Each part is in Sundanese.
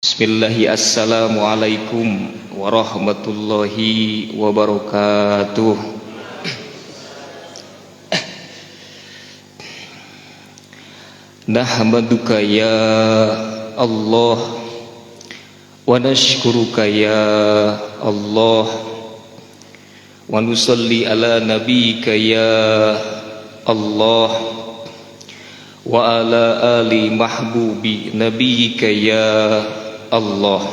Bismillahi, assalamualaikum warahmatullahi wabarakatuh. Nahmaduka ya Allah wa nashkuruka ya Allah wa nusalli ala nabiyyika ya Allah wa ala ali mahbubi nabiyyika ya Allah.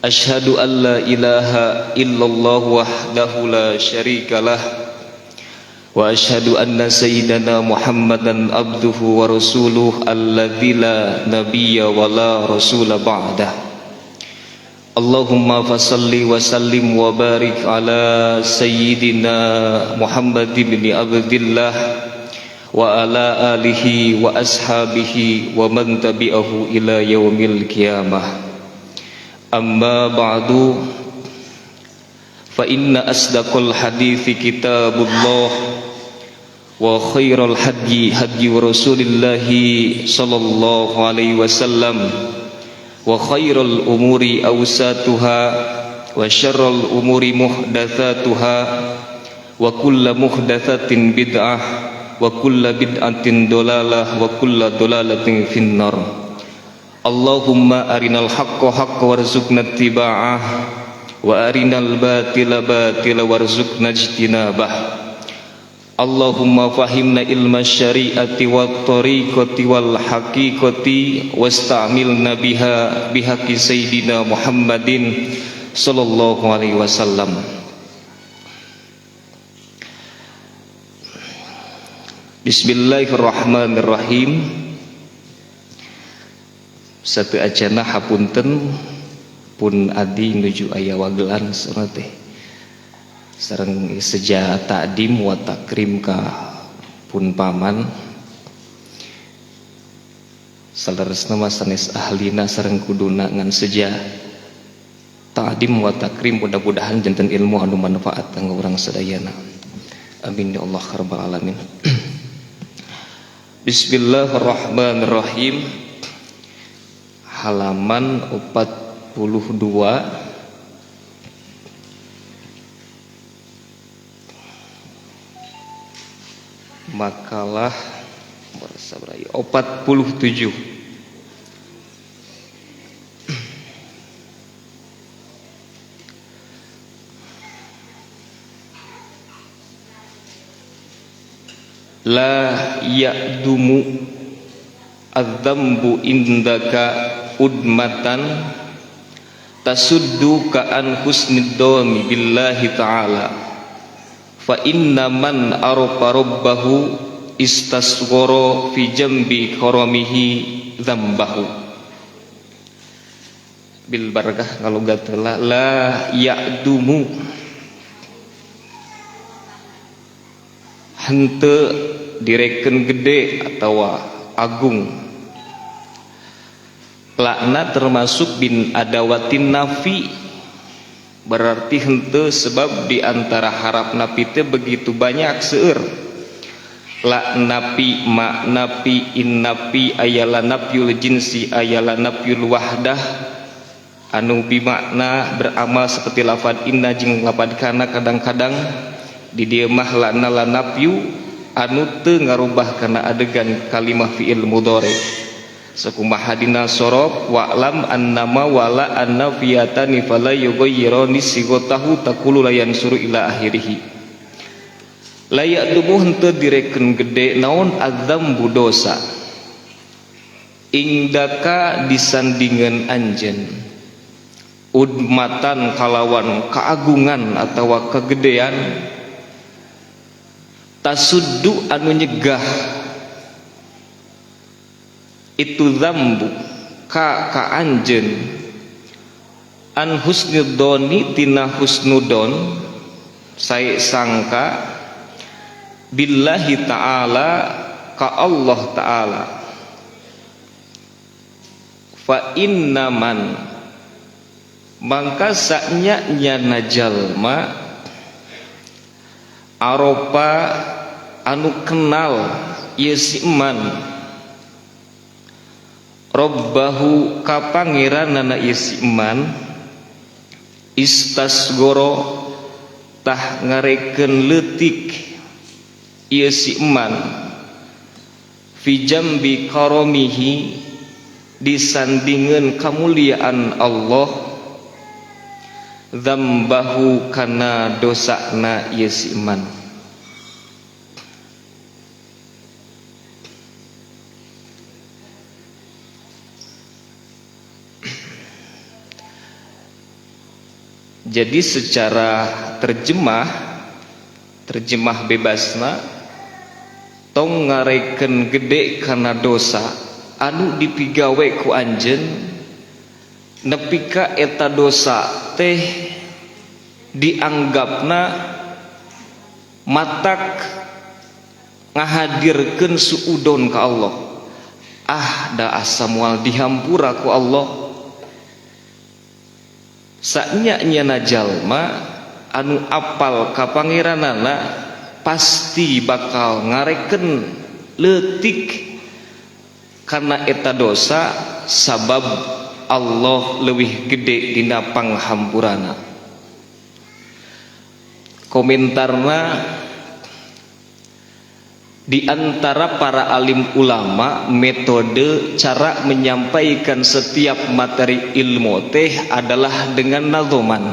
Ashhadu an la ilaha illallah wahdahu la syarika lah wa ashhadu anna sayyidana Muhammadan abduhu wa rasuluh alladzi la nabiyya wa la rasula ba'dah. Allahumma fasalli wa sallim wa barik ala sayyidina Muhammad ibn Abdillah wa ala alihi wa ashabihi wa man tabi'ahu ila yaumil qiyamah. Amma ba'du, fa inna asdaqal hadithi kitabullah wa khairal hadyi hadyi rasulillahi sallallahu alaihi wasallam wa khairal umuri awsatuha wa syarrul umuri muhdatsatuha wa kullu muhdatsatin bid'ah wa kullu bid'atin dolalah wa kullu dolalatin finnar. Allahumma arinal haqqa haqqa warzuqna ittiba'ah wa arinal batila batila warzuqna ijtinabah. Allahumma fahimna ilma syari'ati wat tariqati wal haqiqati wasta'milna biha bihaqqi sayyidina Muhammadin sallallahu alaihi wasallam. Bismillahirrahmanirrahim. Satu acana hapunten pun adi nuju aya wagelan saurna teh. Sareng seja takdim wa takrim ka pun paman. Saleresna mah sanes ahlina sareng kuduna ngan seja takdim wa takrim, mudah-mudahan janten ilmu anu manfaat kanggo urang sadayana. Amin ya Allah rabbal alamin. Bismillahirrahmanirrahim. Halaman 42, makalah 47. La ya'dumu adzambu indaka udmatan tasuddu ka an husnid dami billahi ta'ala fa inna man arafa rabbahu istasghara fi jambi karamihi dzambahu. Bil barakah kalau gatela la ya'dumu henteu direken gede atau agung. Lakna termasuk bin adawatin nafi, berarti henteu sebab di antara harap nafi teh begitu banyak seueur. La nafi, ma nafi, in nafi, ayala nafyul jinsi, ayala nafyul wahdah anu bimakna beramal seperti lafad inna jeung lafad kana. Kadang-kadang di dieu mah lakna la nafyu anu teu ngarubah kana adegan kalimah fiil mudhari. Sakumaha dina sorof wa'lam annama wala annafiyatani fala yughayyirani sigotahu taqulu la yansuru ila akhirih. La ya'dumu henteu direken gede naon adzambu dosa indaka disandingan anjeun udmatan kalawan keagungan atawa kegedean tasuddu anu nyegah itu dzambu ka ka anjeun an husnudzoni tina husnudon sae sangka billahi ta'ala ka Allah ta'ala. Fa inna man mangka saknya nyana jalma aropa anu kenal ieu si iman Robbahu ka pangeranana ieu si eman istasgoro tah ngarekeun leutik ieu si eman fi jambi karomihi disandingeun kamuliaan Allah dzambahu kana dosana ieu si eman. Jadi secara terjemah, terjemah bebasna tong ngarekeun gede kana dosa anu dipigawe ku anjeun nepi ka eta dosa teh dianggapna matak ngahadirkeun suudon ka Allah. Ah da asa moal dihampura ku Allah. Sanya-nyana jalma anu apal ka pangeranana pasti bakal ngareken leutik karena eta dosa sabab Allah leuwih gede dina panghampurana. Komentarna di antara para alim ulama, metode cara menyampaikan setiap materi ilmu teh adalah dengan nazoman.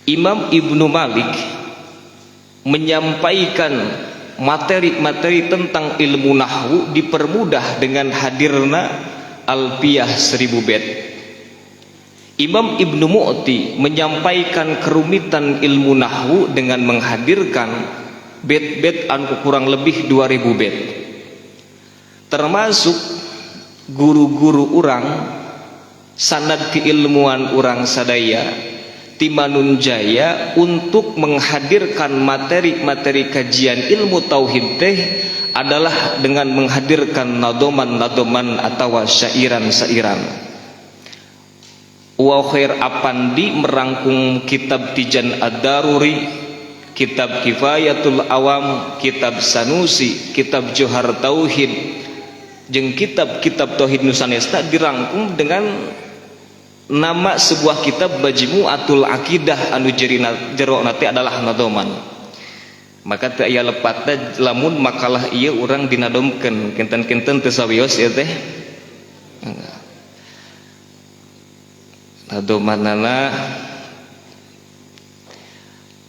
Imam Ibnu Malik menyampaikan materi-materi tentang ilmu nahwu dipermudah dengan hadirna Alfiyah 1000 bait. Imam Ibnu Mu'ti menyampaikan kerumitan ilmu nahwu dengan menghadirkan bait-bait anu kurang lebih 2000 bait. Termasuk guru-guru urang, sanad keilmuan urang sadaya Timanun Jaya untuk menghadirkan materi-materi kajian ilmu tauhid teh adalah dengan menghadirkan nadoman-nadoman atau syairan-syairan. Wa Khair Apandi merangkum kitab Tijan Ad-Daruri, kitab Kifayatul Awam, kitab Sanusi, kitab Johar Tauhid, jeung kitab-kitab tauhid nusanesna dirangkum dengan nama sebuah kitab Majmu'atul Aqidah anu jero nate adalah nadoman. Maka teu aya lepatna lamun makalah ieu urang dinadomkeun kinten-kinten teu sawios ieu teh. Nadomanana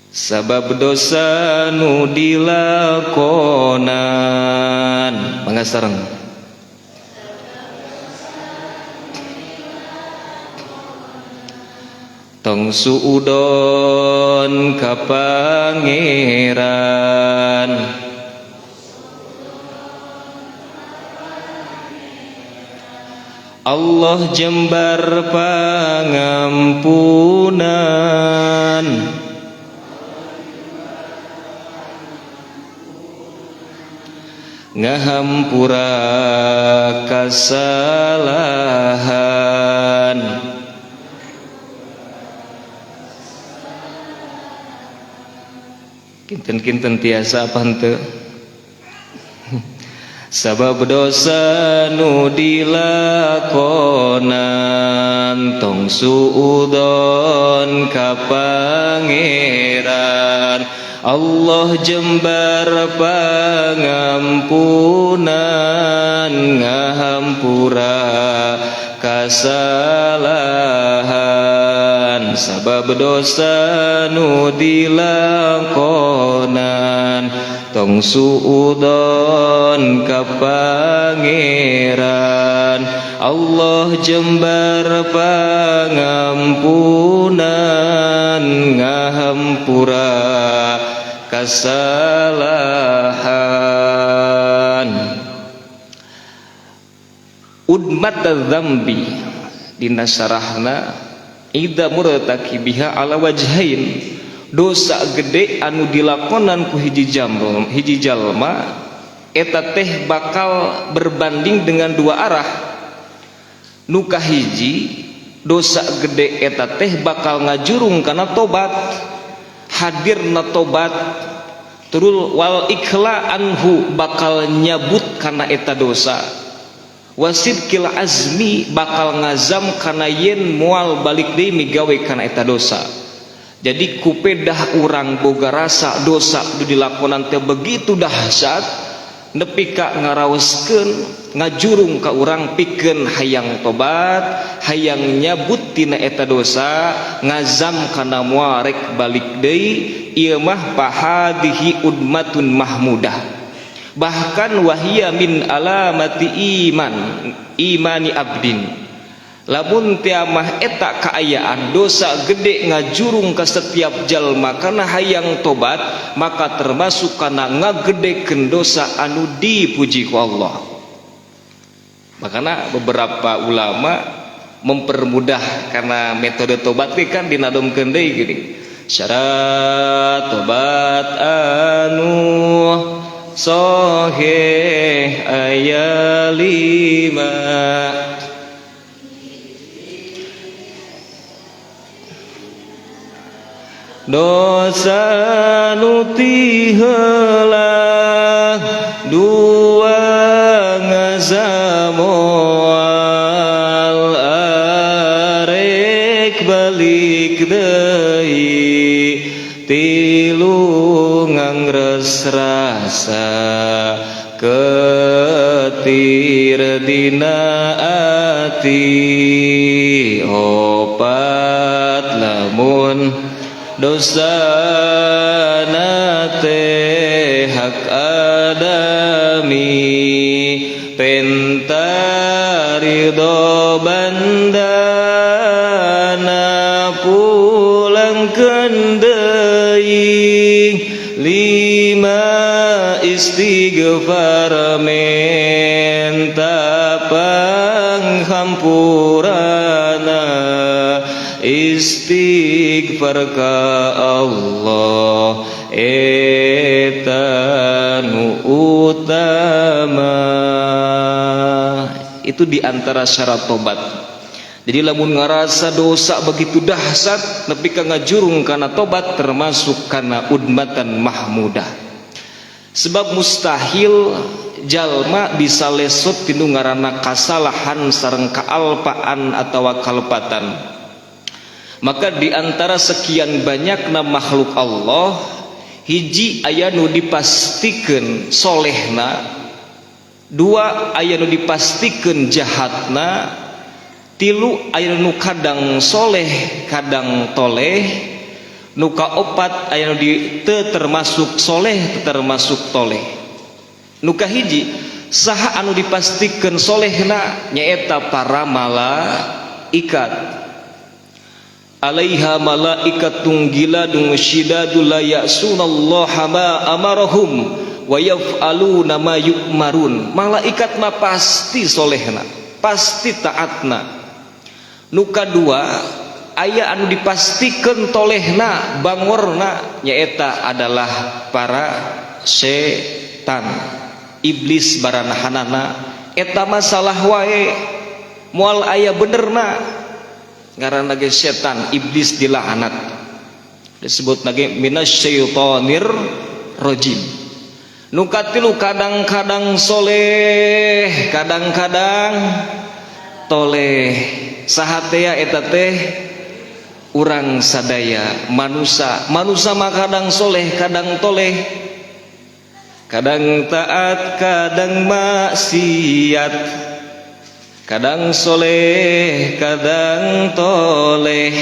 sabab dosa nu dilakonan mangga sareng. Tong suudon ka pangeran Allah jembar pangampunan ngahampura kasalahan. Kinten-kinten tiasa apa henteu? Sabab dosa nu dilakonan tong suudon ka pangeran Allah jembar pangampunan ngahampura kasalahan sabab dosa nu dilakonan tong suudon ka pangeran Allah jembar pangampunan ngahampura kasalahan. Udmat dzambi dina syarahna ida murtakibiha ala wajhain, dosa gede anu dilakonan ku hiji jalma eta teh bakal berbanding dengan dua arah. Nu kahiji dosa gede eta teh bakal ngajurung kana tobat, hadirna tobat, terus wal ikhla anhu bakal nyabut kana eta dosa. Wasidqil azmi, bakal ngazam kana yen moal balik deui migawe kana eta dosa. Jadi kupedah urang boga rasa dosa nu dilakonan teh begitu dahsyat nepi ka ngaraoskeun, ngajurung ka urang pikeun hayang tobat, hayang nyabut tina eta dosa, ngazam kana moal rek balik deui, ieu mah fahadihi udmatun mahmudah. Bahkan wahia min alamati iman imani abdin. Lamun tiamah eta kaayaan dosa gede ngajurung ke setiap jalma karena hayang tobat, maka termasuk kana ngagedekeun dosa anu dipuji ku Allah. Makanya beberapa ulama mempermudah karena metode tobat kan dinadomkeun deui gini. Syarat tobat anu sahih aya 5. Dosa nu ti heula dua ngazamoal arek balik deui, tilu ngangres rasa ketir dina ati, opat lamun dosa teh hak adami, penta ridho bandana pulang deui, lima istighfar menta panghampurana, istighfar ka Allah eta nu utama. Itu diantara syarat tobat. Jadi lamun ngarasa dosa begitu dahsyat nepi ka ngajurung kana tobat, termasuk kana udmatan mahmudah. Sebab mustahil jalma bisa lesot tinu ngaranna kasalahan sareng kaalpaan atawa kalepatan. Maka diantara sekian banyakna makhluk Allah, hiji aya nu dipastikeun solehna, dua aya nu dipastikeun jahatna, tilu aya nu kadang soleh kadang toleh, nu kaopat aya nu di teu termasuk soleh teu termasuk toleh. Nu kahiji saha anu dipastikeun solehna nyaeta para malaikat. Alaiha malaikatun giladun syidadun la ya'sunallaha ma amarahum wa yaf'aluna ma yu'marun. Malaikat mah pasti solehna, pasti taatna. Nu kadua aya anu dipastikeun tolehna, bangorna, nyaeta adalah para setan, iblis baranahanana. Eta masalah wae moal aya benerna, ngaranna ge setan, iblis dilaknat, disebut lagi minasyaitonir rajim. Nu katilu kadang-kadang soleh kadang-kadang toleh. Saha teh eta teh urang sadaya manusa. Manusa mah kadang soleh kadang toleh, kadang taat kadang maksiat, kadang soleh kadang toleh,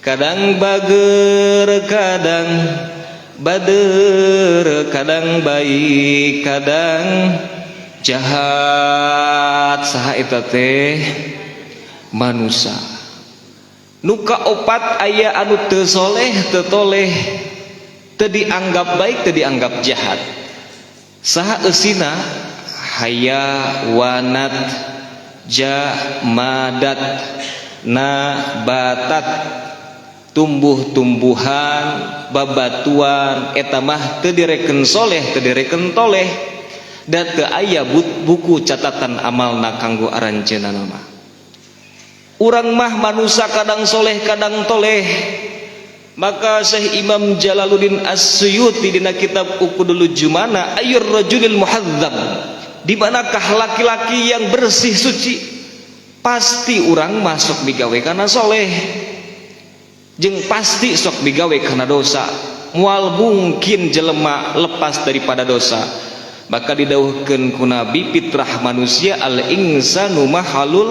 kadang bager kadang bader, kadang baik kadang jahat. Saha eta teh manusa. Nu kaopat aya anu teu soleh teu toleh, teu dianggap baik teu dianggap jahat. Saha eusina? Hayawanat, jamadat, nabatat, tumbuh-tumbuhan, babatuan, eta mah teu direken soleh teu direken toleh, da teu aya buku catatan amalna kanggo aranjeunna mah. Urang mah manusa kadang soleh kadang toleh. Maka Syekh Imam Jalaluddin As-Suyuti dina kitab Uqudul Jumana, ayyur rajulil muhadzab, Di manakah laki-laki yang bersih suci? Pasti urang masuk migawe kana soleh, jeung pasti sok migawe kana dosa. Moal mungkin jelema lepas daripada dosa. Maka didawuhkeun ku Nabi, fitrah manusia al insanu mahalul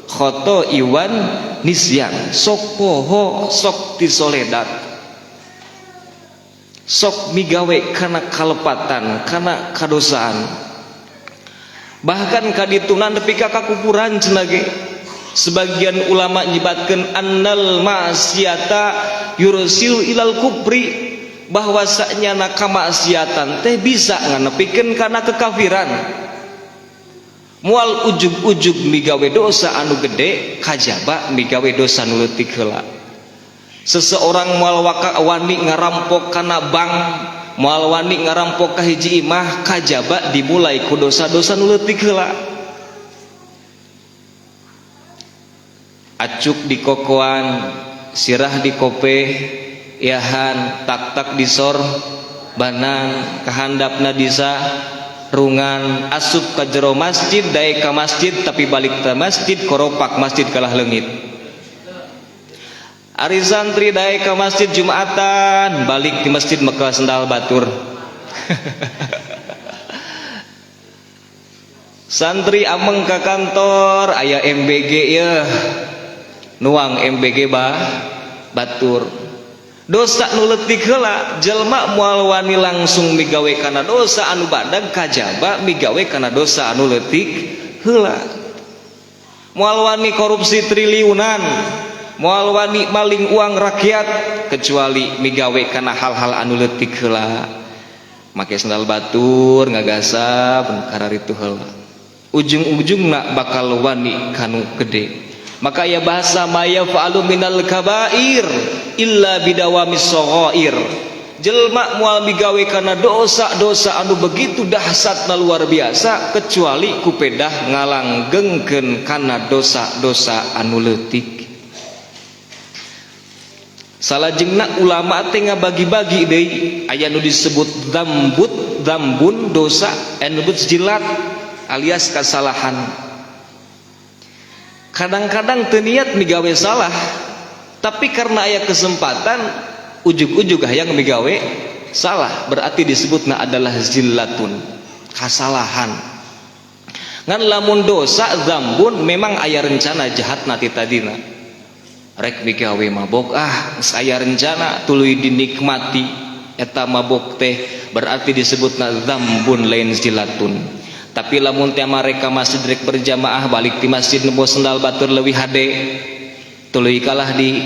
khoto iwan nisyan, sok poho, sok tisoledat, sok migawe kana kalepatan, kana kadosaan. Bahkan kaditunan nepi ka kakufuran cenah ge. Sebagian ulama nyebatkeun annal ma'siyata yursil ilal kufri, bahwasanya na kamaksiatan teh bisa nganepikeun kana kekafiran. Moal ujug-ujug migawe dosa anu gede kajaba migawe dosa nu leutik heula. Seseorang moal waka wani ngarampok kana bank, moal wani ngarampok ka hiji imah kajaba dimulai ku dosa-dosa nu leutik heula. Acuk di kokoan, sirah di kope, iahan tak-tak disor banan, kahandapna disa rungan, asup ka jero masjid, daek ka masjid tapi balik ke masjid koropak masjid kalah leungit. Ari santri daek ka masjid Jumatan, balik di masjid maka sendal batur. Santri ameng ka kantor aya MBG yeuh, nuang MBG bah batur. Dosa nu leutik heula, jelema moal wani langsung migawe kana dosa anu badag kajaba migawe kana dosa anu leutik heula. Moal wani korupsi triliunan, moal wani maling uang rakyat kecuali migawe kana hal-hal anu leutik heula. Make sendal batur ngagasap kararitu heula, ujung-ujungna bakal wani kanu gede. Maka ya bahasa maya fa'alu minal kabair illa bidawamis saghair. Jelma moal migawe kana dosa-dosa anu begitu dahsyatna luar biasa kecuali kupedah ngalanggengkeun kana dosa-dosa anu leutik. Salajengna ulama teh ngabagi-bagi deui, aya nu disebut dzambut, dzambun dosa, anu disebut jilat alias kesalahan. Kadang-kadang teu niat migawe salah, tapi karena aya kesempatan ujug-ujug hayang migawe salah, berarti disebutna adalah zillatun, kasalahan. Ngan lamun dosa dzambun memang aya rencana jahat ti tadina. Rek migawe mabok ah, geus aya rencana tuluy dinikmati eta mabok teh, berarti disebutna dzambun lain zillatun. Tapi lamun teh mereka masjid rek berjamaah balik di masjid nempo sendal batur leuwih hade tuluy kalah di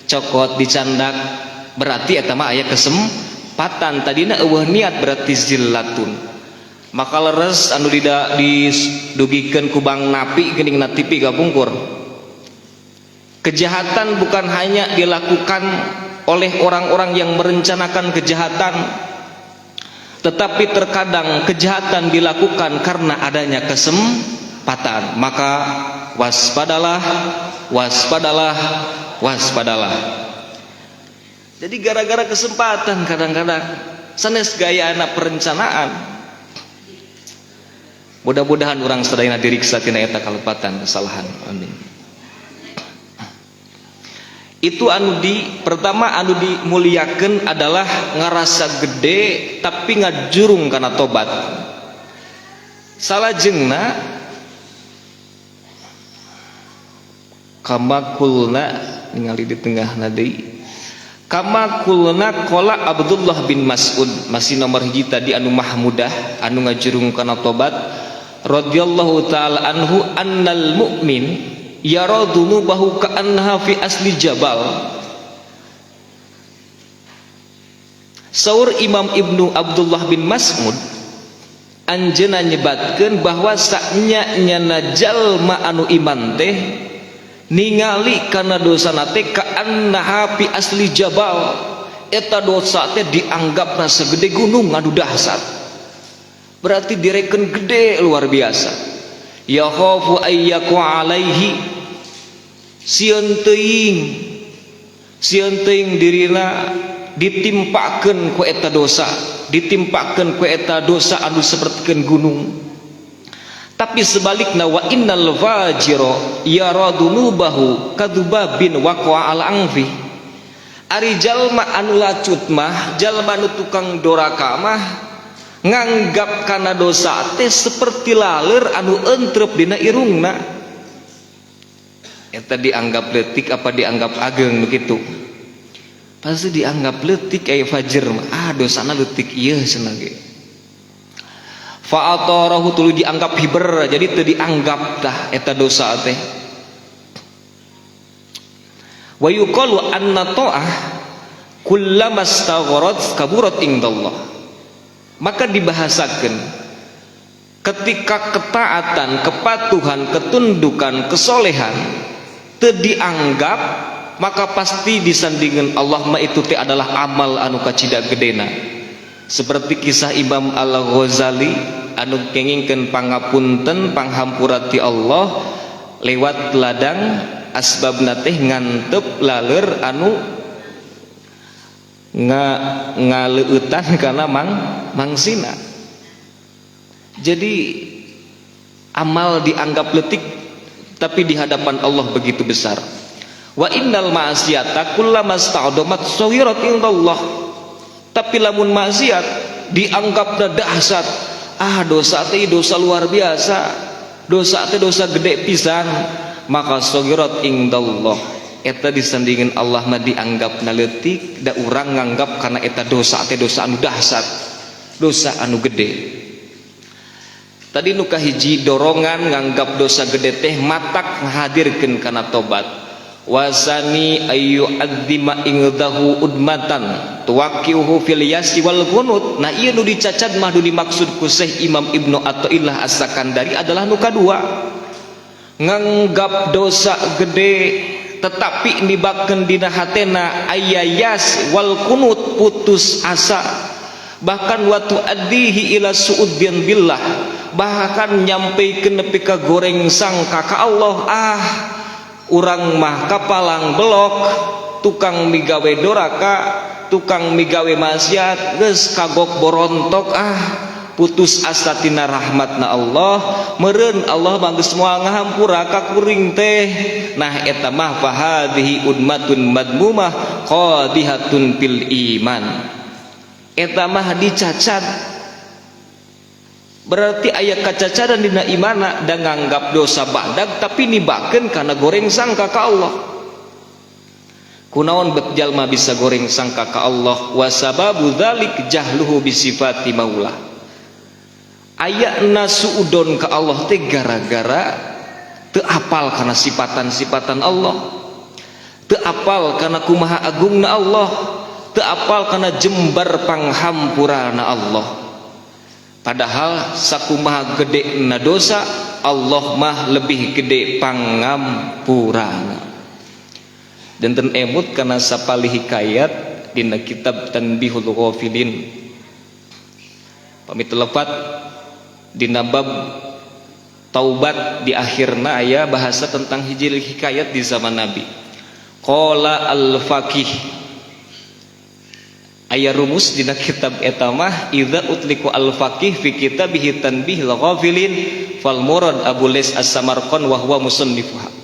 cokot dicandak, berarti eta mah aya kesempatan tadina eueuh niat, berarti zillatun. Maka leres anu didugikeun ku Bang Napi geuning na TV kapungkur. Kejahatan bukan hanya dilakukan oleh orang-orang yang merencanakan kejahatan, tetapi terkadang kejahatan dilakukan karena adanya kesempatan. Maka waspadalah, waspadalah, waspadalah. Jadi gara-gara kesempatan kadang-kadang sanes gaya anak perencanaan. Mudah-mudahan orang sadayana diriksa tina eta kalepatan kesalahan. Amin. Itu anu di pertama anu dimuliakeun adalah ngarasa gede tapi ngajurung kana tobat. Salajengna kama kulna ningali di tengahna deui. Kama kulna qala Abdullah bin Mas'ud, masih nomor hiji tadi anu mahmudah anu ngajurung kana tobat, radhiyallahu taala anhu annal mu'min yara dzunubahu ka'annaha fi asli jabal. Saur Imam Ibnu Abdullah bin Mas'ud anjeunna nyebatkeun bahwa saknya nyana jalma anu iman teh ningali kana dosana teh ka'annaha fi asli jabal, eta dosa teh dianggapna segede gunung anu dahsyat, berarti direken gede luar biasa. Ya khafu ayyaku alaihi, sieun teuing dirina ditimpakeun ku eta dosa, ditimpakeun ku eta dosa anu sapertikeun gunung. Tapi sebaliknya, wa innal fajira yara dunubahu kadzubabin waqa'a ala anfi. Ari jalma anu lacut mah, jalma anu tukang doraka mah, nganggap kana dosa teh seperti laler anu entrep dina irungna. Eta dianggap leutik apa dianggap ageng begitu? Pasti dianggap leutik. Aya fajir mah, ah, dosana leutik ieu cenah ge. Fa'atarahu, tuluy dianggap hiber, jadi teu dianggap tah eta dosa teh. Wa yuqalu anna ta'ah kullama stagharat kaburat indallah. Maka dibahasakan ketika ketaatan, kepatuhan, ketundukan, kesolehan teu dianggap, maka pasti disandingkan Allah mah itu teh adalah amal anu kacida gedena. Seperti kisah Imam Al-Ghazali anu kengingkeun pangapunten, panghampura ti Allah lewat ladang, asbabna teh ngantep laler anu ngaleueutan kana mangsina. Jadi amal dianggap leutik, tapi di hadapan Allah begitu besar. Wa innal ma'siyata kullama sta'damat saghirat indallah. Tapi lamun maksiat dianggap dahsyat, ah, dosa teh dosa luar biasa, dosa teh dosa gede pisan, maka saghirat indallah, eta disandingin Allah mah dianggap leutik. Da urang nganggap karena eta dosa teh dosa anu dahsyat, dosa anu gede. Tadi nu kahiji, dorongan nganggap dosa gede teh matak ngahadirkeun kana tobat. Wasani ayu adzima ingdahu udmatan tuwaqihu fil yasi wal qunut. Nah, ieu nu dicacad mah, nu dimaksud ku Syekh Imam Ibnu Athaillah As-Sakandari adalah nu kadua, nganggap dosa gede tetapi nibakeun dina hatena aya yas wal qunut, putus asa, bahkan waktu adihi ila suudzon billah, bahkan nyampeikeun nepi ka goreng sangka ka Allah, ah, urang mah kapalang belok, tukang migawe doraka, tukang migawe maksiat, geus kagok borontok, ah, putus asa tina rahmatna Allah, meureun Allah mah geus moal ngahampura ka kuring teh. Nah, eta mah fahadhihi udmatun madmumah qadihatun fil iman. Eta mah dicacat, berarti aya kacacadan dina imana, dan nganggap dosa badag tapi nibakeun kana goreng sangka ka Allah. Kunaon bet jalma bisa goreng sangka ka Allah? Wasababu dzalik jahluhu bisifati maula. Aya suudon ka Allah teh gara-gara teu apal kana sifatan-sifatan Allah, teu apal kana kumaha agungna Allah, teu apal kana jembar panghampurana Allah. Padahal sakumaha gede na dosa, Allah mah lebih gede pangampurana. Dan emut karena sapali hikayat dina kitab Tanbihul Ghafilin, pamit lepat dina bab taubat, di akhirna aya bahasa tentang hiji hikayat di zaman Nabi. Qala al-faqih, aya rumus dina kitab eta mah, idza utliku al-faqih fi kitabihi Tanbihil Ghafilin fal murad Abu Lais As-Samarqand wa huwa musannifuha.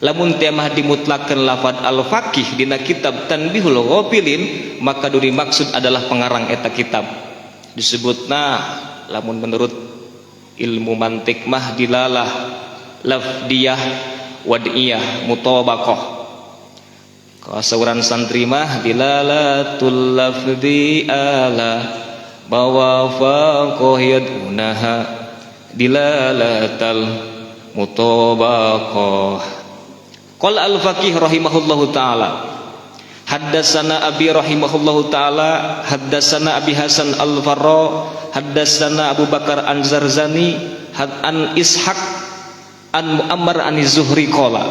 Lamun teh mah dimutlakeun lafad al-faqih dina kitab Tanbihul Ghafilin, maka nu dimaksud adalah pengarang eta kitab. Disebutna lamun menurut ilmu mantik mah dilalah lafdiyah wadiyah mutabaqah. Kalau santri mah dilalatul lafdi ala mawafaqah yadunaha dilalatal mutabaqah. Qala al-faqih rahimahullahu taala, haddatsana abi rahimahullahu taala, haddatsana Abi Hasan al-Farra, haddatsana Abu Bakar an-Zarzani, an Ishaq an Muammar an Zuhri qala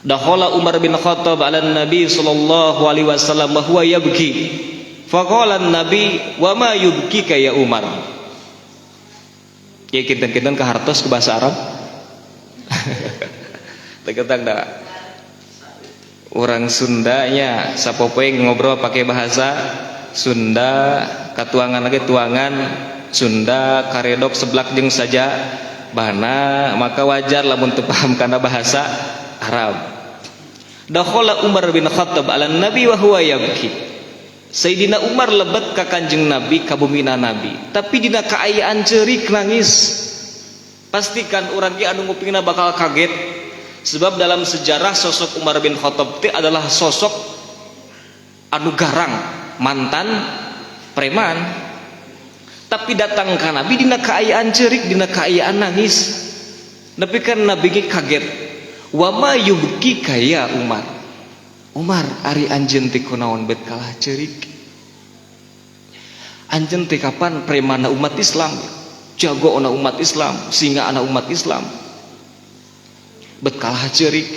dakhala Umar bin Khattab ala Nabi sallallahu alaihi wasallam wa huwa yabki. Faqala Nabi, wa ma yubkika ya Umar? Ya, kinten-kinten kahartos ke bahasa Arab. Teketang dah. Orang Sundanya sapopoe ngobrol pakai bahasa Sunda, katuangan lagi tuangan. Sunda karedok seblak jeung saja bana, maka wajar lamun teu paham kana bahasa Arab. Dakhala Umar bin Khattab ala Nabi wa huwa yabki. Sayyidina Umar lebet ka Kanjeng Nabi, ka bumina Nabi, tapi dina kaayaan ceurik, nangis. Pastikan urang ge anu ngupingna bakal kaget, sebab dalam sejarah sosok Umar bin Khattab teh adalah sosok anu garang, mantan preman, tapi datang ka Nabi dina kaayaan ceurik, dina kaayaan nangis. Tapi kan Nabi ge kaget. Wa ma yubkika ya Umar? Umar, ari anjeun teh kunaon bet kalah ceurik? Anjeun teh kapan premana umat Islam, jago ona umat Islam, singa anak umat Islam, bet kalah ceurik?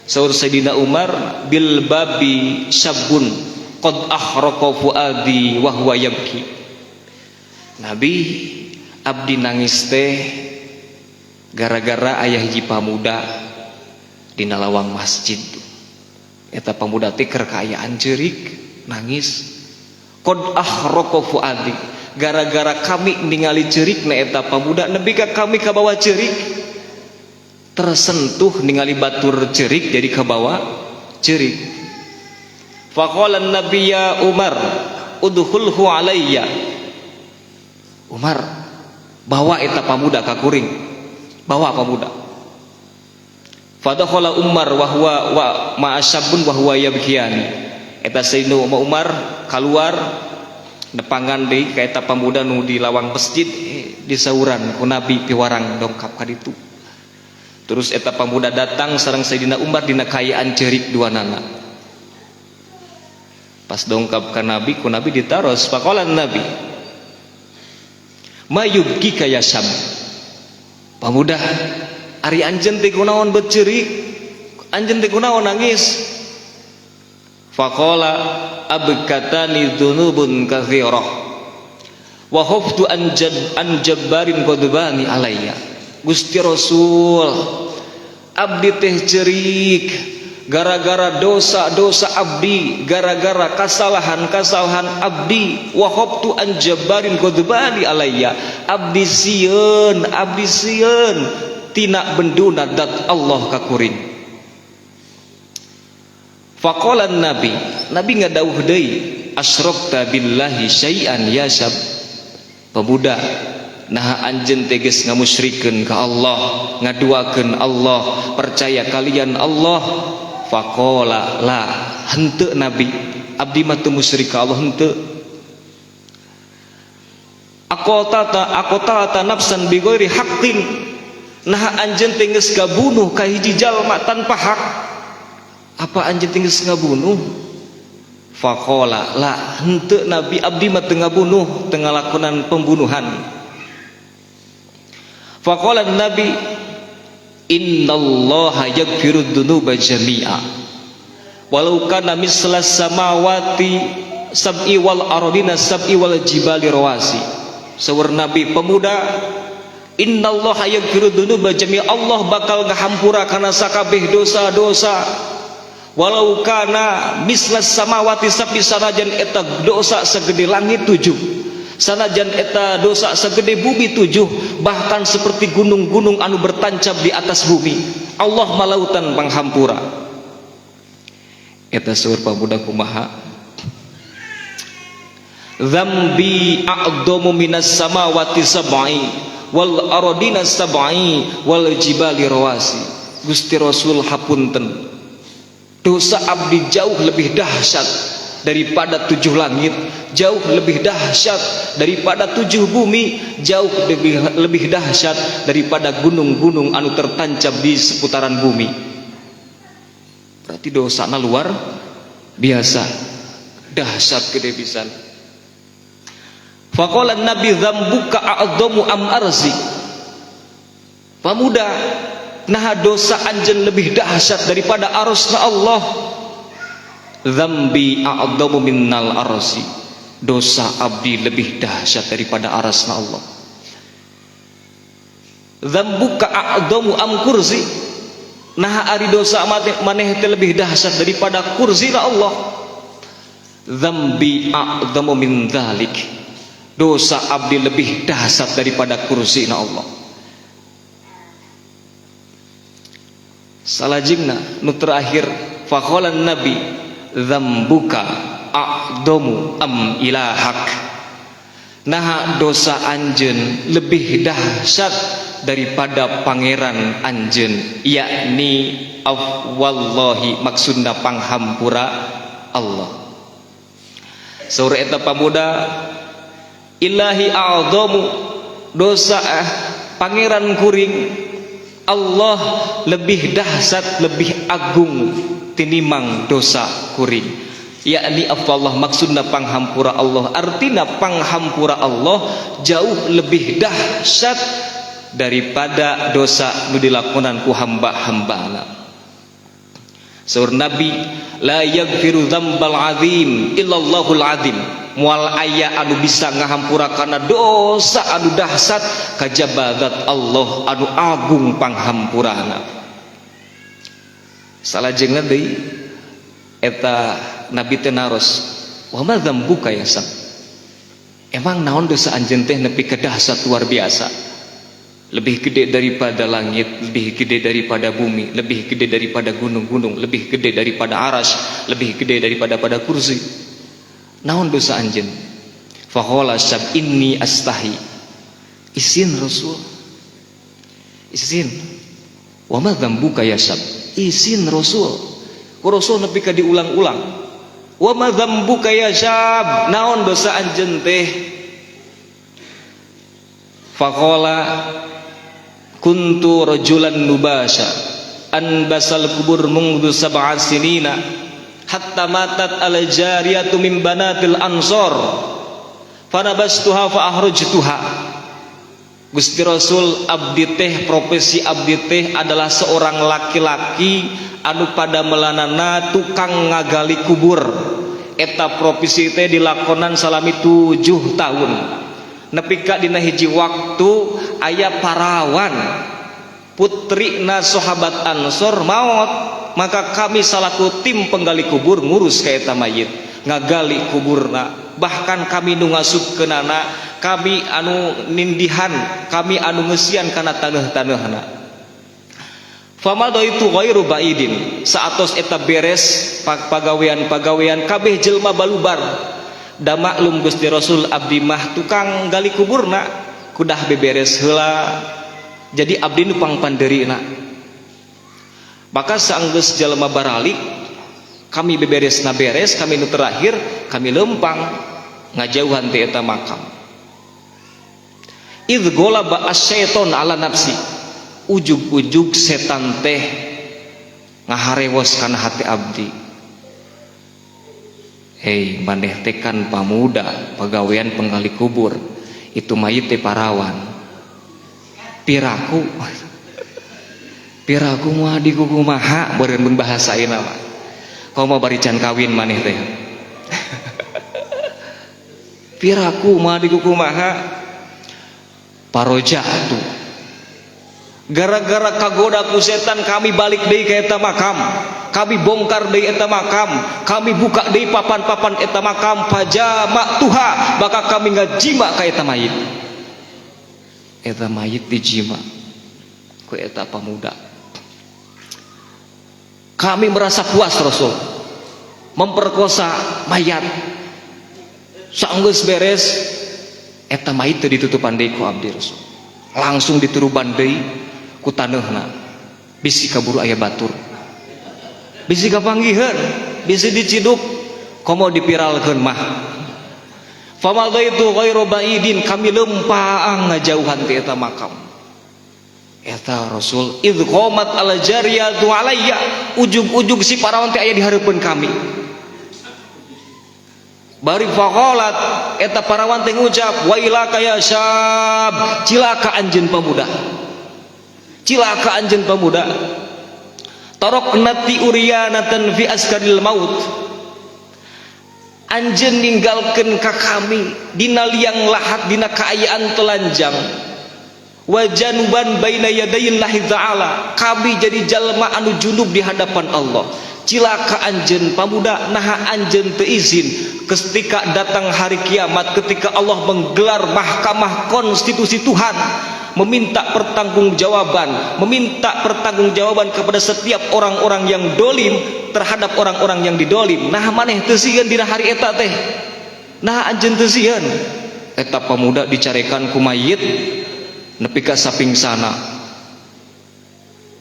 Saur Sayyidina Umar, bil babi syabun qad ahraqa fuadi wa huwa yabki. Nabi, abdi nangis teh gara-gara aya hiji pamuda dina lawang masjid. Eta pamuda teh keur kaayaan ceurik, nangis. Qad ahraqa fuadi, gara-gara kami ningali ceurik na eta pamuda, nepi ka kami kabawa ceurik, tersentuh ningali batur ceurik, jadi kabawa ceurik. Faqala Nabi, ya Umar, udkhulhu alayya. Umar, bawa eta pamuda ka kuring, bawa pamuda. Fadakhala Umar wa huwa wa ma'asabun wa huwa yabkiyani. Eta Sayyidina Umar keluar, nepangan deui ka eta pamuda nu di lawang masjid, disauran ku Nabi piwarang dongkap ka ditu. Terus eta pamuda datang sareng Sayyidina Umar dina kaayaan ceurik duanana. Pas dongkap ka Nabi, ku Nabi ditaros. Faqala Nabi, ma yubkika ya syab? Pamuda, ari anjeun teh kunaon bet ceurik? Anjeun teh kunaon nangis? Faqala abkatani dzunubun katsirah wa khuftu an jad an jabbarin qadbani alayya. Gusti Rasul, abdi teh ceurik gara-gara dosa-dosa abdi, gara-gara kesalahan-kesalahan abdi. Wa khaftu an jabbarin qadbani alayya, abdi sieun, abdi sieun tina benduna dat Allah ka kuring. Faqala Nabi, Nabi ngadawuh deui, asyrokta billahi syai'an ya syab? Pemuda, nah anjeun teh geus ngamusyrikeun ka Allah, ngaduakeun Allah, percaya kalian Allah? Faqala la, henteu Nabi, abdi mah teu musyrik ka Allah, henteu. Aqatata aqatata nafsan bighairi haqqin? Nah anjeun teh geus ngabunuh ka hiji jalma tanpa hak? Apa anjeun teh geus ngabunuh? Faqala la, henteu Nabi, abdi mah teu ngabunuh, teu ngalakonan pembunuhan. Faqala Nabi, innallaha yaghfiru dzunuba jami'a walau kana mislas samawati sab'i wal ardina sab'i wal jibali rawasi. Saur Nabi, pemuda, innallaha yaghfiru dzunuba jami'a, Allah bakal ngahampura kana sakabeh dosa-dosa, walau kana mislas samawati sab'i, sanajan eta dosa segede langit tujuh, sanajan eta dosa segede bumi tujuh, bahkan seperti gunung-gunung anu bertancap di atas bumi, Allah malautan panghampura eta. Saur pamuda kumaha? Dzambi a'dhamu minas samawati sab'i wal ardina sab'i wal jibali rawasi. Gusti Rasul, hapunten, dosa abdi jauh lebih dahsyat daripada tujuh langit, jauh lebih dahsyat daripada tujuh bumi, jauh lebih lebih dahsyat daripada gunung-gunung anu tertancap di seputaran bumi. Berarti dosana luar biasa dahsyat, gede pisan. Faqala Nabi, dzambuka a'dhamu am arsi? Pemuda, nah dosa anjeun lebih dahsyat daripada arasna Allah? Dzambi a'dhamu minnal arsi, dosa abdi lebih dahsyat daripada arasna Allah. Dzambuka a'dhamu am kursi? Nah ari dosa maneh teh lebih dahsyat daripada kursi Allah? Dzambi a'dhamu min dzalik. Dosa abdi lebih dahsyat daripada kursi na Allah. Salajengna nu terakhir faqala nabi dzambuka a'damu am ilahak. Naha dosa anjeun lebih dahsyat daripada pangeran anjeun, yakni afwallahi, maksudna panghampura Allah. Saur eta pamuda ilahi a'dhamu, dosa pangeran kuring Allah lebih dahsyat, lebih agung tinimang dosa kuring, yakni afwallah, maksudna panghampura Allah. Artina panghampura Allah jauh lebih dahsyat daripada dosa nu dilakonan ku hamba-hambana. Saur Nabi la yaghfiru dzambal azim illallahul azim, moal aya anu bisa ngahampura kana dosa anu dahsyat kajaba zat Allah anu agung panghampurana. Salajengna deui eta Nabi teh naros, wa ma dzambuka ya sab, emang naon dosa anjeun teh nepi ka dahsyat luar biasa, lebih gede daripada langit, lebih gede daripada bumi, lebih gede daripada gunung-gunung, lebih gede daripada aras, lebih gede daripada pada kursi. Naon dosa anjeun? Faqala sab inni astahi. Isin Rasul. Isin. Wa ma dzambuka ya sab? Isin Rasul. Ku Rasul nepi ka diulang-ulang. Wa ma dzambuka ya sab? Naon dosa anjeun teh? Faqala kuntu rajulan nubasha anbasal kubur mungdu sab'a sinina hatta matat al jariyatu min banatil ansor fanabastuha fa ahrajtuha. Gusti Rasul, abdi teh, profesi abdi teh adalah seorang laki-laki anu pada melanana tukang ngagali kubur. Eta profesi teh dilakonan salami 7 tahun. Nepi ka dina hiji waktu aya parawan putri na sahabat Ansor maot, maka kami salaku tim penggali kubur ngurus ka eta mayit, ngagali kuburna. Bahkan kami nu ngasupkeunana, kami anu nindihan, kami anu ngeusian kana taneuh-taneuhna. Famadaitu ghairu baidin, saatos eta beres pagawean-pagawean kabeh jelma balubar. Da maklum Gusti Rasul, abdi mah tukang gali kuburna, kudah beberes heula, jadi abdi nu pangpanderina. Maka saanggeus jelema baralik, kami beberesna beres, kami nu terakhir, kami lempang ngajauhan ti eta makam. Idz ghalaba asyaiton ala nafsi, ujug-ujug setan teh ngaharewos kana hati abdi. Hei maneh teh kan pamuda pagawean penggali kubur, itu mayit teh parawan. Piraku piraku moal dikukumaha beureun mun bahasa ayeuna mah. Komo bari can kawin maneh teh. Piraku moal dikukumaha. Paroja tuh. Gara-gara kagoda ku setan kami balik deui ka eta makam. Kami bongkar deui eta makam, kami buka deui papan-papan eta makam, pajama tuha, maka kami ngajima ka eta mayit. Eta mayit dijima ku eta pamuda. Kami merasa puas Rasul memperkosa mayat. Saenggeus beres eta mayit teu ditutupan deui ku abdi Rasul. Langsung dituruban deui ku taneuhna. Bisi kaburu aya batur. Bisi kapanggiheun, bisi diciduk, komo dipiralkeun mah. Famadaitu ghairu baidin, kami lempang ngajauhan ti eta makam. Eta Rasul idz qamat al jariyatu alayya, ujug-ujug si parawan teh aya di hareupeun kami. Bari faqalat eta parawan teh ngucap, wailaka ya syab, cilaka anjeun pemuda. Cilaka anjeun pemuda. Taroknati uriyanatan fi askaril maut. Anjeun ninggalkeun ka kami dina liang lahat dina kaayaan telanjang. Wa januban baina yadayillahi ta'ala, kami jadi jalma anu junub di hadapan Allah. Cilaka anjeun pamuda, naha anjeun teu izin ketika datang hari kiamat, ketika Allah menggelar mahkamah konstitusi, Tuhan meminta pertanggungjawaban, meminta pertanggungjawaban kepada setiap orang-orang yang dolim terhadap orang-orang yang didolim. Nah, maneh teu sieun dina hari eta teh? Nah, anjeun teu sieun? Eta pemuda dicarekan ku mayit nepi ka sapingsana,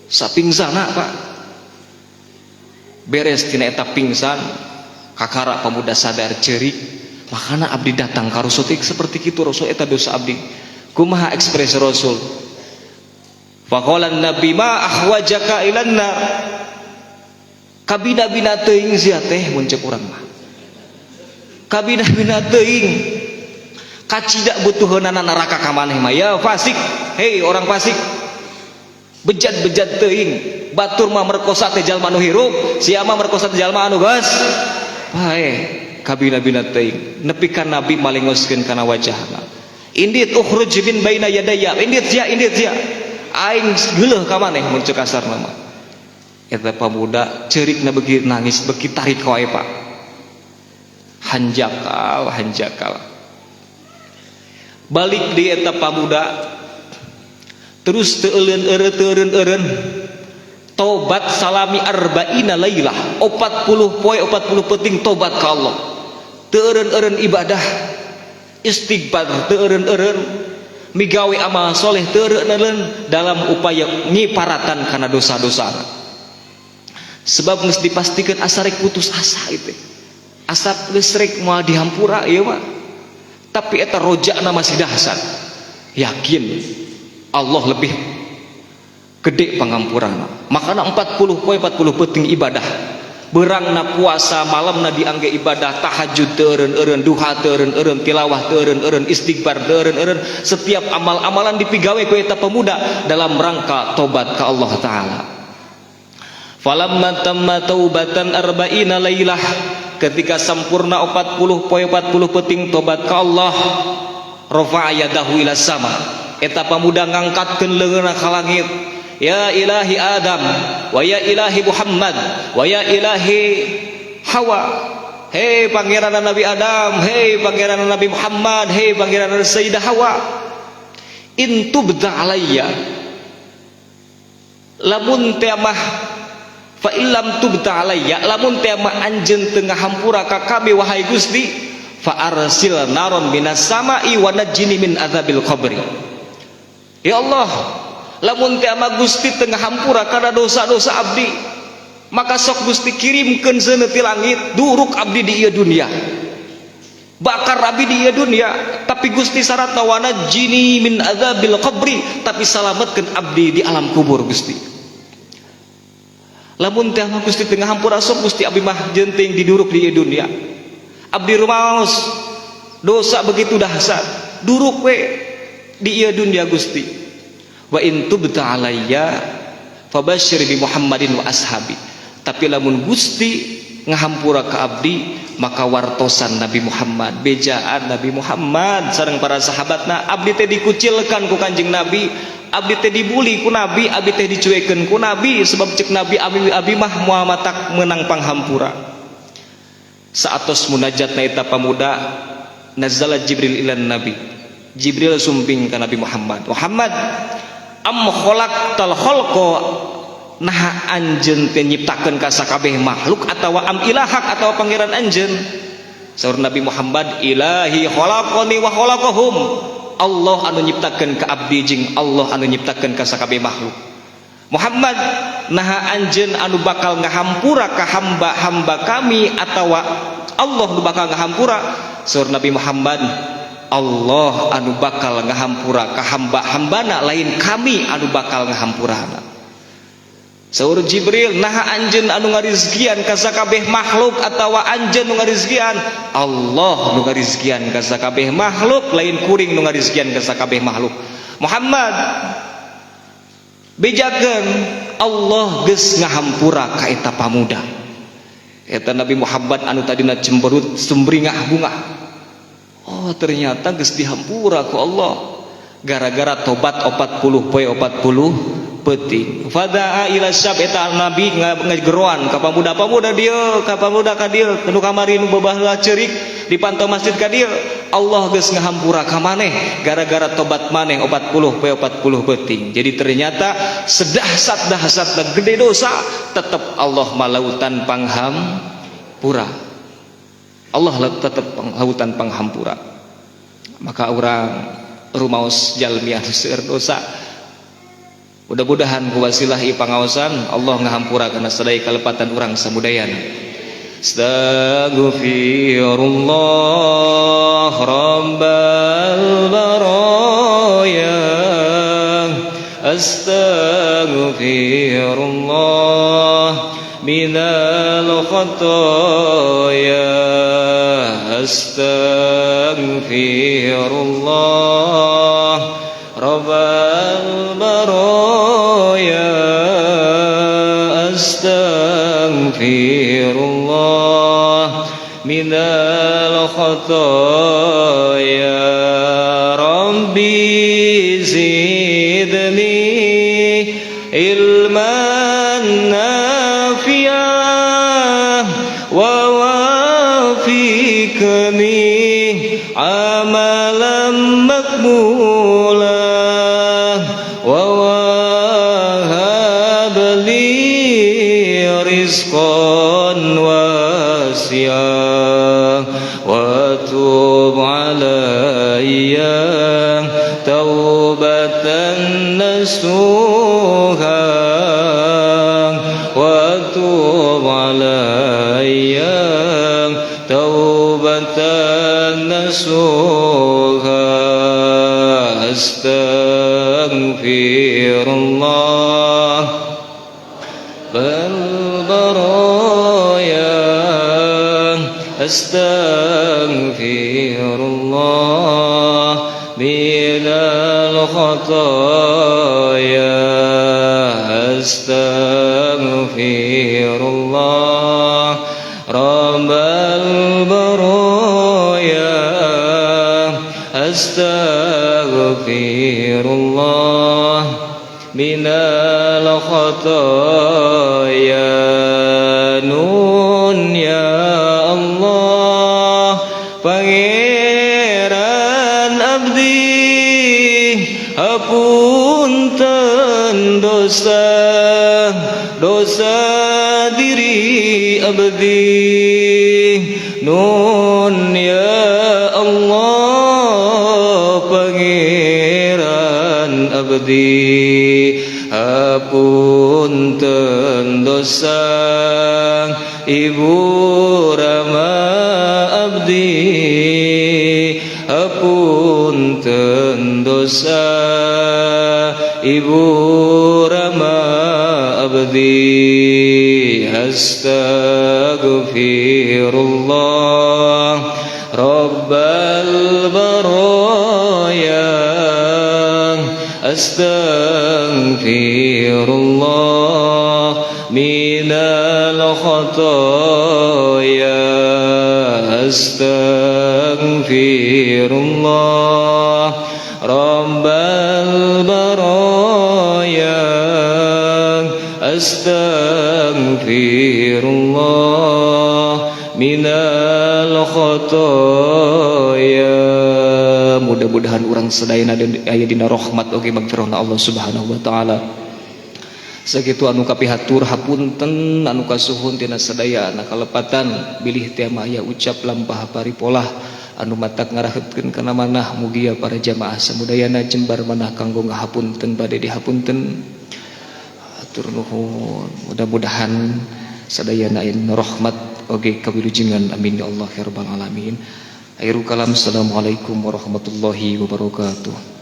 sapingsana, Pak. Beres tina eta pingsan, kakara pemuda sadar, cerik, makana abdi datang ka Rasul seperti itu. Rasul, eta dosa abdi kumaha? Ekspresi Rasul, faqala Nabi, ma ahwajaka ilan nar? Kabina-bina teuing sia teh. Mun cek urang mah kabina-bina teuing, kacida butuheunana neraka ka maneh mah. Ya fasik, hei orang fasik, bejat-bejat teuing. Batur mah merkosa teh jalma nu hirup, sia mah merkosa teh jalma anu geus paeh. Kabina-bina teuing, nepi ka Nabi malengoskeun kana wajahna, indit, ukhruj min baina yadayya, indit sia, indit sia, aing geuleuh ka maneh. Mun cek kasarna mah, eta pamuda ceurikna beuki nangis, beuki tarik wae, Pak. Hanjakal, hanjakal. Balik di eta pamuda terus teu eureun teu eureun tobat salami arba'ina lailah, 40 poe 40 peuting tobat ka Allah, teu eureun-eureun ibadah, istighfar, teu eureun-eureun migawe amal soleh, teu eureun-eureun dalam upaya ngiparatan kana dosa-dosa, sebab geus dipastikan asa rek putus asa itu, asa geus rek moal dihampura ieu mah. Tapi eta rojakna masih dahsyat, yakin Allah lebih gede pangampurana. Makana 40 poe 40 peuting ibadah, berangna puasa, malamna diangge ibadah, tahajud teu eureun-eureun, duha teu eureun-eureun, tilawah teu eureun-eureun, istighfar teu eureun-eureun, setiap amal-amalan dipigawe ku eta pemuda dalam rangka tobat ka Allah Taala. Falamma tamma taubatan arba'ina lailah, ketika sempurna 40 poe 40 peuting tobat ka Allah, rafa'a yadahu ila sama, eta pemuda ngangkatkeun leungeunna ka langit, ya ilahi Adam wa ya ilahi Muhammad wa ya ilahi Hawa, hei pangeran Nabi Adam, hei pangeran Nabi Muhammad, hei pangeran Sayyidah Hawa, in tubta alayya, lamun teh mah, fa illam tubta alayya, lamun teh mah anjeun teu ngahampura ka kami wahai Gusti, fa arsil naron minas sama'i wa najjini min adzabil qabri. Ya Allah, lamun teh mah Gusti teu ngahampura kana dosa-dosa abdi, maka sok Gusti kirimkeun seuneu ti langit, duruk abdi di ieu dunia, bakar abdi di ieu dunia. Tapi Gusti, syaratna wa najjini min adzabil qabri, tapi salametkeun abdi di alam kubur. Gusti, lamun teh mah Gusti teu ngahampura, sok Gusti abdi mah jenting diduruk di ieu dunia. Abdi rumaos dosa begitu dahsyat, duruk we di ieu dunia, Gusti. Wa in tubta alayya fabasyir bi Muhammadin wa ashabi, tapi lamun Gusti ngahampura ka abdi, maka wartosan Nabi Muhammad, bejaan Nabi Muhammad sareng para sahabatna, abdi teh dikucilkan ku Kanjeng Nabi, abdi teh dibuli ku Nabi, abdi teh dicuekeun ku Nabi, sebab cek Nabi, abi abi mah moal matak menang panghampura. Saatos munajatna eta pamuda, nazala Jibril ilan Nabi, Jibril sumping ka Nabi Muhammad. Muhammad, am khalaqtal khalqa, nah anjeun teh nyiptakeun ka sakabeh makhluk, atawa am ilahak, atawa pangeran anjeun? Saur Nabi Muhammad, ilahi khalaqani wa khalaqahum, Allah anu nyiptakeun ka abdi jeung Allah anu nyiptakeun ka sakabeh makhluk. Muhammad, naha anjeun anu bakal ngahampura ka hamba-hamba kami, atawa Allah nu bakal ngahampura? Saur Nabi Muhammad, Allah anu bakal ngahampura ka hamba-hambana, lain kami anu bakal ngahampurana. Saur Jibril, naha anjeun anu ngarizkian ka sakabeh makhluk, atawa anjeun nu ngarizkian? Allah nu ngarizkian ka sakabeh makhluk, lain kuring nu ngarizkian ka sakabeh makhluk. Muhammad, bejakeun Allah geus ngahampura ka eta pamuda. Eta Nabi Muhammad anu tadina cemberut, sumringah bunga, oh ternyata geus dihampura ku Allah gara-gara tobat 40 poe 40. peuting. Fada'a ila syab, eta nabi ngageroan ka pamuda-pamuda dieu, ka pamuda ka dieu nu kamari nu babaheula ceurik dipantau masjid ka dieu. Allah geus ngahampura ka maneh gara-gara tobat maneh 40 poe 40 peuting. Jadi ternyata sedahsat dahsat dan gede dosa tetap Allah malautan panghampura. Allah tetap lautan panghampura. Maka urang rumaos jalmi anu seueur dosa, mudah-mudahan ku wasilah ieu pangaosan Allah ngahampura kana sadaya kalepatan urang samudayana. Astaghfirullah rabbal baraya, astaghfirullah minal khataya, astaghfirullah rabbal baraya, astaghfirullah minal khataya. Rabbi zidni ilman nafi'ah wa wafiqni amalan maqbula wa wahab li rizqan wasi'a wa tub alayya taubatan nasuha wa tub alayya taubatan nasuha. Astaghfirullah bal baraya, astaghfirullah minal khataya, astaghfirullah rabbal baraya, astaghfirullah minal khataya. Nun ya Allah Pangeran abdi, hapunten dosa dosa diri abdi. Nun ya Allah Pangeran abdi, hapunten dosa ibu rama abdi, hapunten dosa ibu rama abdi. Astaghfirullah rabbal baraya, astaghfirullah minal khataya, astaghfirullah rabbal baraya, astaghfirullah minal khataya. Mudah-mudahan urang sadayana aya dina rahmat oge magfirahna Allah Subhanahu wa taala. Sakitu anu kapihatur, hapunten anu kasuhun tina sadaya anu kalepatan, bilih teh aya ucap lampah paripolah anu matak ngaraheutkeun kana manah. Mugia para jamaah samudayana jembar manah kanggo ngahapunten, bade dihapunten. Hatur nuhun, mudah-mudahan sadayana aya rahmat oge kawilujengan. Amin ya Allah ya rabbal alamin. Akhirul kalam, assalamualaikum warahmatullahi wabarakatuh.